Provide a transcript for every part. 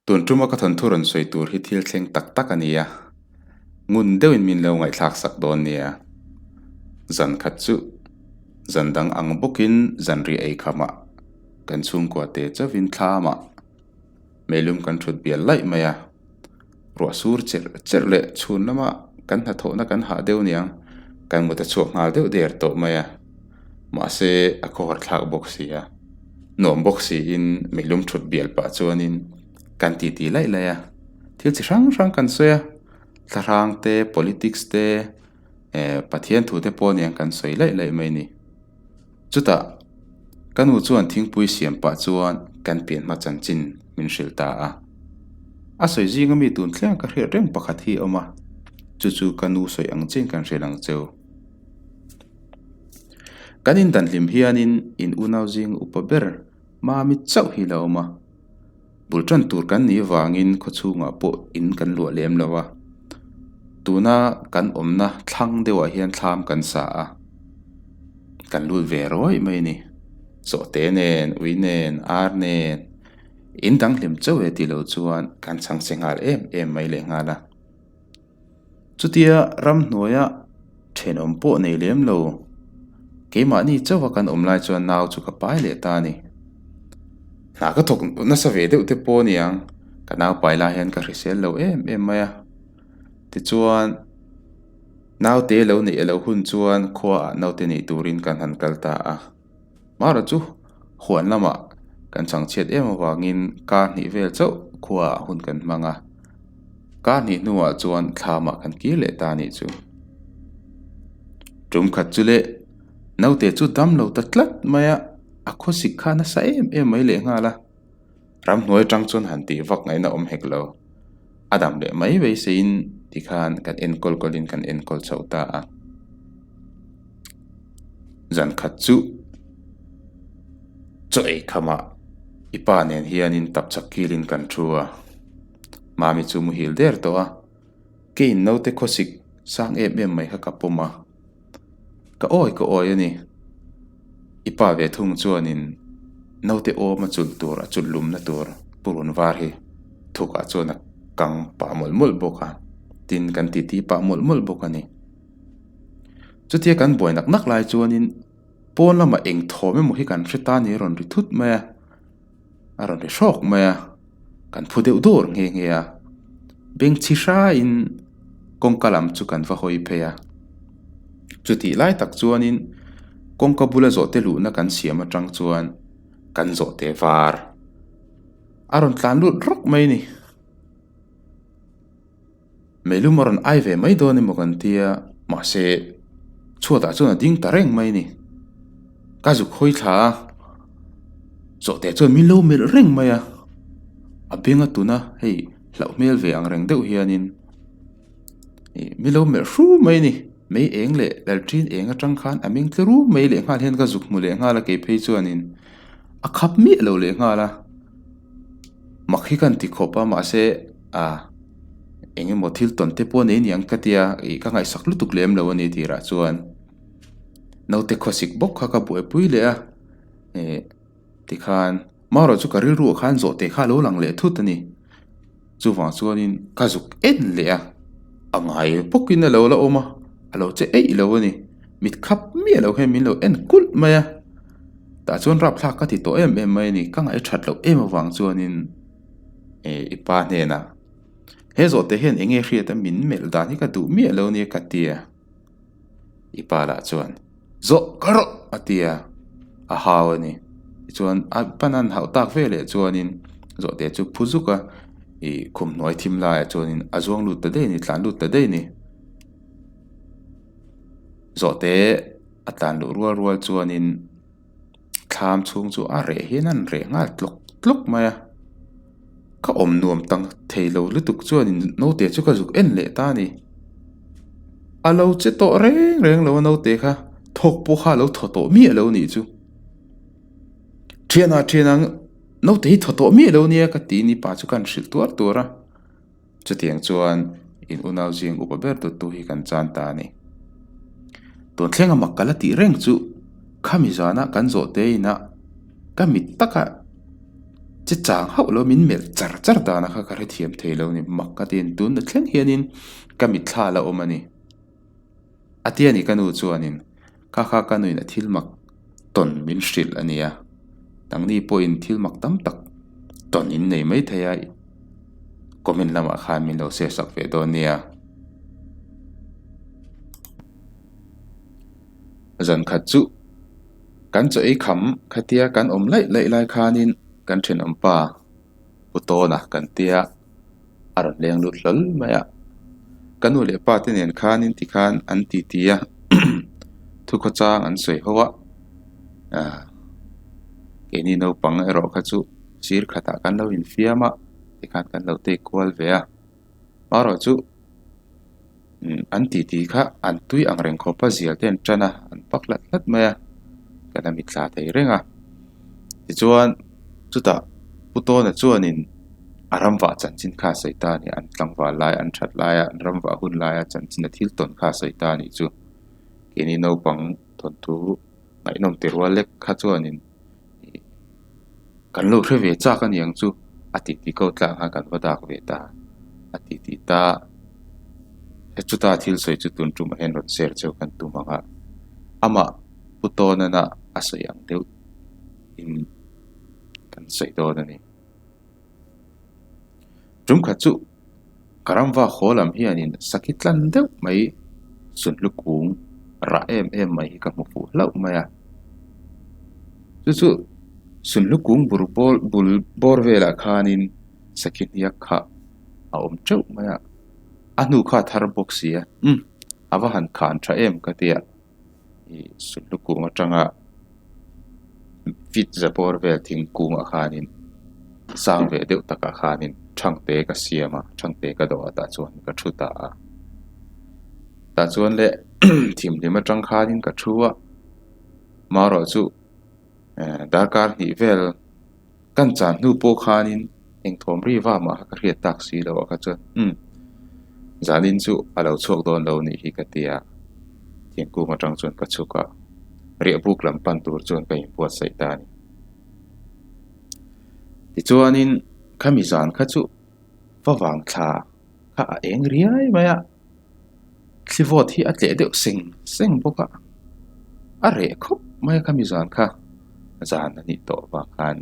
Tun tuma ka thawnthu rawn sawi tur hi thil thleng tak tak a ni a, ngun deuhin min lo ngaihthlak sak dawn nia. Zan khat chu zan dang ang bawkin zanriah ei khamah kan chhungkua te chauhin thlamah meilum kan thut bial laih mai a, ruah sur cherh cherh leh chhun lama kan hnathawhna kan hah deuh niang kan mut a chhuak nghal deuh der tawh mai a, mahse a khawhar thlak bawk si a. Nuam bawk siin meilum thut bial pah chuanin kan titi laih laih a, thil chi hrang hrang kan sawi a, thlahrang te, politics te, eh Pathian thu te pawh aniang kan sawi laih laih mai a ni. Chutah ka nu chuan thingpui siam pah chuan kan pian hma chanchin min hrilh ta a, a sawi zinga mi tun thleng ka hriat reng pakhat hi a awm a, chu chu ka nu sawi ang chiin kan hrilh ang cheu. Kan indan hlim hianin in unau zing upa ber Mami chauh hi la awm a, bul tan tur kan nih vangin khawchhungah pawh in kan luah lem lo a, tuna kan awmna thlang deuhah hian thlam kan sa a, kan lut ve rawih mai a ni. Zawhte nen, ui nen, ar nen, in dang hlim chauh e tih loh chuan kan chhang che nghal em em mai lehnghal a. Chutia ramhnuaia thenawm pawh nei lem lo, keimahni chauha kan awm lai chuan nau chu ka pai leh ta a ni. Hna ka thawk nasa ve deuh te pawh a ni ang, ka nau pai lai hian ka hrisel lo em em mai a. Tichuan, naute lo neih a lo hun chuan khuaah naute nei turin kan han kal ta a. Mara chu huan lamah kan changchhiat em avangin kar hnih vel chauh khuaah hun kan hmang a, kar hnih hnuah chuan thlamah kan kir leh ta a nih chu. Tum khat chu leh naute chu dam lo ta tlat mai a, a khawsik kha nasa em em mai leh nghal a, ramhnuai atang chuan han tih vak ngaihna awm hek lo, a dam leh mai beiseiin tikhan kan enkawl kawlin kan enkawl chhoh ta a. Zan khat chu chaw ei khamah i pa nen hianin tapchhak kilin kan thu a, Mami chu muhil der tawh a, keiin naute khawsik sang em em mai kha ka pawm a, ka awi ka awi a ni. I pa ve thung chuanin naute awm a chulh tur a chulh lumna tur purun var hi thukah chuan a kang pah mawlh mawlh bawk a, tin kan titi pah mawlh mawlh bawk a ni. Chutia kan buai nak nak lai chuanin pawn lamah eng thawm emaw hi kan hre ta ni a rawn ri thut mai a, a rawn ri hrawk mai a, kan phu deuh dawr nghe nghe a, beng chhi hraiin kawngka lam chu kan va hawi phei a. Chutih lai tak chuanin kawngka bula zawhte luhna kan siam atang chuan kan zawhte var a rawn tlan lut rawk mai a ni. Meilum a rawn ai ve mai dawn emaw kan tia, mahse chhuatah chuan a ding ta reng mai a ni. Ka zuk hawi thla a, zawhte chuan min lo melh reng mai a, a beng a tun a, hei hlauh hmel ve ang reng deuh hianin ih min lo melh hru mai a ni. Mei eng leh lalṭin eng aṭang khan a meng tle rum mai lehnghal hian ka zuk hmu lehnghal a kei phei chuanin a khap miah lo lehnghal a, mak hi ka inti khawp a mahse ah. Eng emaw thil tawn te pawh nei aniang ka tia ih ka ngaihsak lutuk lem lo a ni tirah chuan naute khawsik bawk kha ka buaipui leh a ih tikhan marawh chu ka rilru ah khan zawh teh kha a lo lang leh thut a ni chuvang chuanin ka zuk en leh a a ngai bawkin a lo la awm a a lo che eih lo a ni mit khap miah lo hian min lo en kulh mai a tah chuan rapthlak ka ti tawh em em mai a ni ka ngaih that loh em avang chuanin. Eh i pa hnenah he zawhte hian eng nge hriat a min melh dan hi ka duh miah lo nia ka ti a i pa lah chuan zawh ka rawh a ti a a hau a ni tichuan a pan an hauh tak ve leh chuanin zawhte chu phu zuk a ih khum hnuai thim laiah chuanin a zuang lut ta daih a ni tlan lut ta daih a ni zawhte a tlan luh rual rual chuanin. Thlam chhung chu a reh hian an reh nghal tlawk tlawk mai a, ka awm nuam tak thei lo lutuk chuanin naute chu ka zuk en leh ta a ni. A lo che tawh reng reng lo a naute kha thawk pawh kha a lo thaw tawh miah lo a nih chu. Thianah thianah naute hi thaw tawh miah lo nia ka ti ni pa chu ka han hrilh tuar tuar a. Chutiang chuan in unau zing upa ber tuttu hi kan chan ta a ni. Tun thlenga mak ka la tih reng chu khami zana kan zawh te inah ka mit taka Che chang hauh lo min melh char char dana kha ka hrethiam thei lo ni mak ka ti a ni tunna thleng hianin ka mitthla la awm a ni. A ti a ni ka nu chuanin kha kha ka nuin a thil mak tawn min hrilh a nia nangni pawhin thil mak tam tak tawn in nei mai thei a comment lamah khan min lo share sak ve dawn nia. Zan khat chu kan chaw ei kham khatia kan awm laih laih lai khanin kan thenawm pa pu tawna kan tia a rawn leng lut hlawl mai a ka nu leh pa te nen khanin tikhan an titi a thukhawchang an sawi ho a ah keini naupang erawh kha chu sir khatah kan lo infiam a tikhan kan lo take kual ve a. Marawh chu an titi kha an tui ang reng khawp a zial te an tan a an pak hlat hlat mai a kan la mitthla thei reng a tichuan chutah Pu Tawna chuanin a ramvah chanchin kha a sawi ta a ni an tlangval lai an that laia an ramvah hun laia chanchin a thil tawn kha a sawi ta a nih chu keini naupang thawnthu ngaihnawm ti rual lek kha chuanin. Kan lo hre ve chak a niang chu a ti ti ko tlang khan kan va dak ve ta a ti ti ta he chuta thil sawi chu tun tumah hian rawn share cheu kan tum ang a amah pu tawnana a sawi ang deuh in kan sawi dawn a ni. Tum khat chu ka ramva haw lam hianin sakhi tlan deuh mai sunhlu kung rah em em mai hi ka hmu fuh hlauh mai a chu chu sunhlu kung bur bawr bul bawr velah khanin sakhi hniak kha a awm teuh mai a a hnu kha a thar bawk si a umm a va han khan tha em ka ti a. Ih sunhlu kung atanga feet za bawr vel thingkungah khanin sang ve deuh takah khanin thangte ka siam a thangte ka dawh a tah chuan ka thu ta a tah chuan le thimhlim atang khanin ka thu a marawh chu eh darkar hnih vel Kan chan hnu pawh khanin eng thawm ri va mah kha ka hriat tak si lo ah kha chuan umm zanin chu a lo chhuak dawn lo nih hi ka ti a, thingkung atang chuan ka chhuk a, riahbuk lam pan tur chuan ka inbuatsaih ta a ni. Tichuanin khami zan kha chu favang thla kha a eng riai mai a. Thli vawt hi a tleh deuh seng seng bawk a, a reh khawp mai a khami zan kha zan a nih tawh vang khan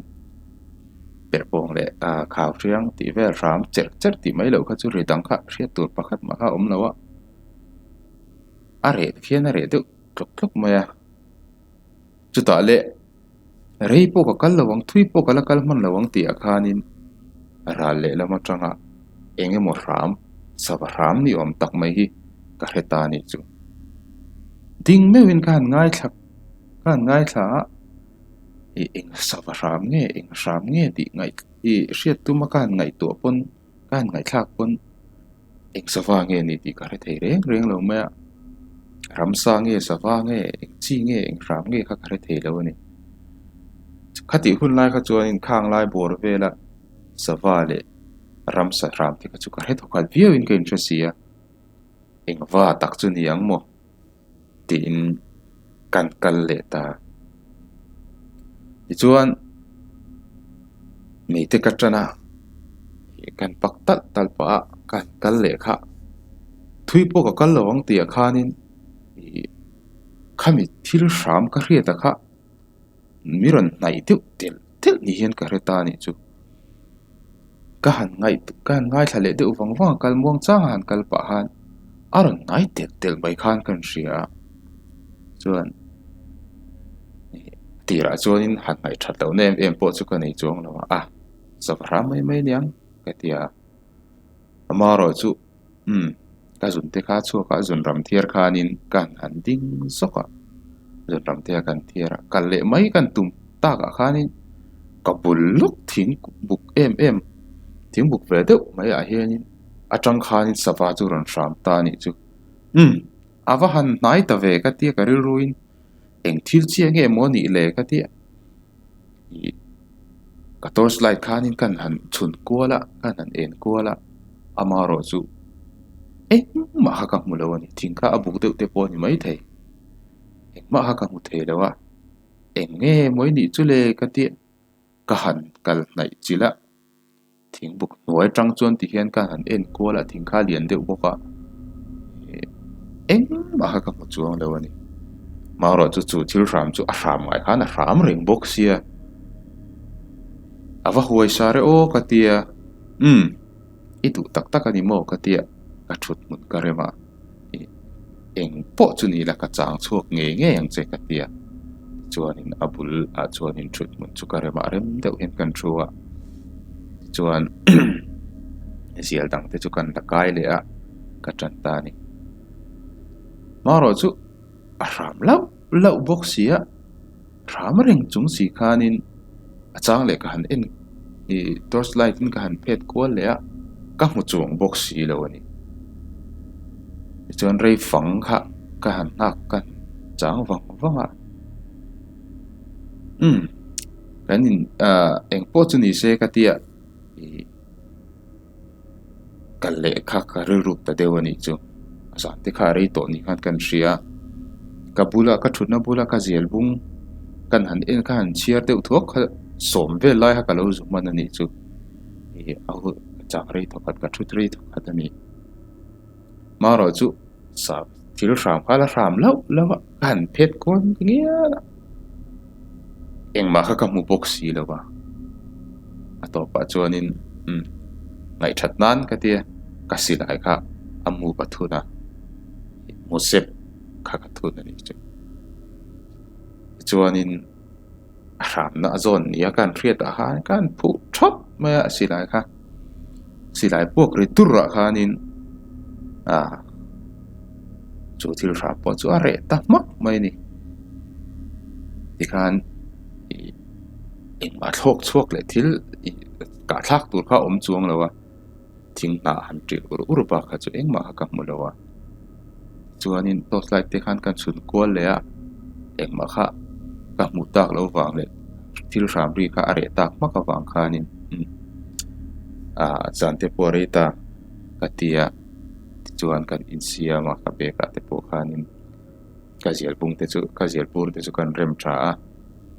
perhpawng leh ah khau hriang tih vel hram cherh cherh tih mai loh kha chu ri dang kha hriat tur pakhat mah kha a awm lo a, a reh khian a reh deuh tlawk tlawk mai a, chutah leh rei pawh ka kal lo ang thui pawh ka la kal hman lo ang tih ah khanin ral lehlam atanga eng emaw hram sava hram ni awm tak mai hi ka hre ta a nih chu. Ding meuhin ka han ngaithla ka han ngaithla a ih eng sava hram nge eng hram nge tih ngaih ih hriat tuma ka han ngaihtuah pawn ka han ngaihthlak pawn eng sava nge ni tih ka hre thei reng reng lo mai a ramsa nge sava nge eng chi nge eng hram nge kha ka hre thei lo a ni khatih hun lai kha chuanin khang lai bawr vela sava leh ramsa hram te kha chu ka hre thawkhat viauin ka inhre si a engva tak chu ni ang maw tiin kan kal leh ta tichuan meite ka tan a kan pak talh talh pah a kan kal leh kha thui pawh ka kal lo ang tih ah khanin ih khami thil hram ka hriat ah kha mi rawn hnaih deuh telh telh ni hian ka hre ta a nih chu ka han ngaih ka han ngaithla leh deuh vang vang a kal muang chang a han kal pah khan a rawn hnai telh telh mai khan ka rawn hria a chuan tirah chuanin han ngaih that lohna em em pawh chu ka nei chuang lo a sava hram mai mai aniang ka ti a amaherawh chu umm ka zun te kha a chhuak a zun ram thiar khanin ka han han ding zawk a zun ram te a kan thiar a kal leh mai kan tum takah khanin ka bul lawk thing buk em em thing buk ve deuh mai ah hianin atang khanin sava chu rawn hram ta a nih chu umm a va han hnai ta ve ka tia ka rilruin eng thil chiah nge maw a nih le ka tia ih ka torch light khanin ka han chhun kual a ka han en kual a amaherawh chu engmah kha ka hmu lo a ni thing kha a buk deuh te pawh a ni maithei engmah kha ka hmu thei lo a eng nge maw i nih chu le ka tia. Ka han kal hnaih chilh a, thingbuk hnuai atang chuan ti hian ka han en kual a, thing kha a lian deuh bawk a, engmah kha ka hmu chuang lo a ni. Marawh chu chu thil hram chu a hram ngai khan a hram reng bawk sia, a va huai sa reuh aw ka tia, umm i duh tak tak a ni maw ka tia ka thut hmun ka rem a. Eng pawh chu ni la ka chang chhuak ngei ngei ang che ka ti a, tichuanin a bul ah chuanin thut hmun chu ka rem a, rem deuh hian kan thu a, tichuan zial dang te chu kan la kai leh a, ka tan ta a ni. Hmarawh chu a hram lauh lauh bawk si a. Hram reng chung si khanin a chang leh ka han en ih torch light in ka han phet kual leh a ka hmu chuang bawk si lo a ni. Tichuan rei fang kha ka han nghak ka han chang vang vang a umm kan in ah engpawh chu ni se ka tia ih. Kal leh kha ka rilru ta deuh a nih chu. A zan te kha a rei tawh ni khan kan hria a. Ka bula ka thutna bula ka zial bung kan han en kha han chhiar deuh thuak kha sawm vel lai kha ka lo zu hman a nih chu. Ih a hun ka chak rei thawk khat ka thut rei thawk khat a ni. Marawh chu sa thil hram kha la hram lauh lauh a ka han phet kual ngial a. Engmah kha ka hmu bawk si lo va, a tawpah chuanin umm ngaihthat nan ka tia ka silai kha a mu ka thun a, mu zep kha ka thun a nih chu. Tichuanin a hramna a zawn nia ka han hriat ah khan ka han phuh thawp mai a silai kha, silai puak ri tur ah khanin ah chu thil hram pawh chu a reh ta hmak mai a ni. Tikhan ih engmah thlawk chhuak leh thil ih kahthlak tur kha a awm chuang lo a, thing hnah han ṭilh ur ur bak kha chu engmah kha ka hmu lo a. Chuanin torch light te khan kan chhun kual leh a, engmah kha ka hmuh tak loh vang leh thil hram ri kha a reh tak hmak avang khanin umm ah zan te pawh a rei ta ka ti a tichuan kan insiam a ka bag ah te pawh khanin ka zial bung te chu ka zial bur te chu kan rem tha a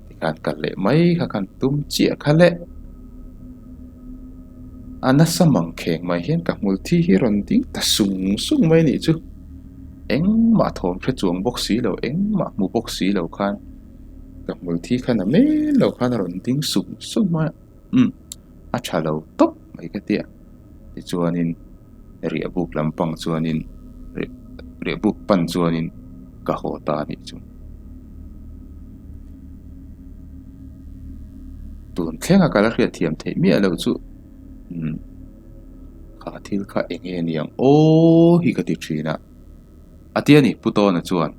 tikhan kal leh mai kha kan tum chiah kha le a nasa mang kheng mai hian ka hmul thi hi rawn ding ta sung sung mai anih chu engmah thawm hre chuang bawk si lo engmah hmu bawk si lo khan ka hmul thi khan a mel lo khan a rawn ding sung sung mai a umm a tha lo tawp mai ka tia tichuanin riah buk lampang chuanin riah buk pan chuanin ka haw ta anih chu. Tun thlenga ka la hriat thiam theih miah loh chu umm kha thil kha eng nge niang aw hi ka ti thin a, a ti a ni Pu Tawna chuan.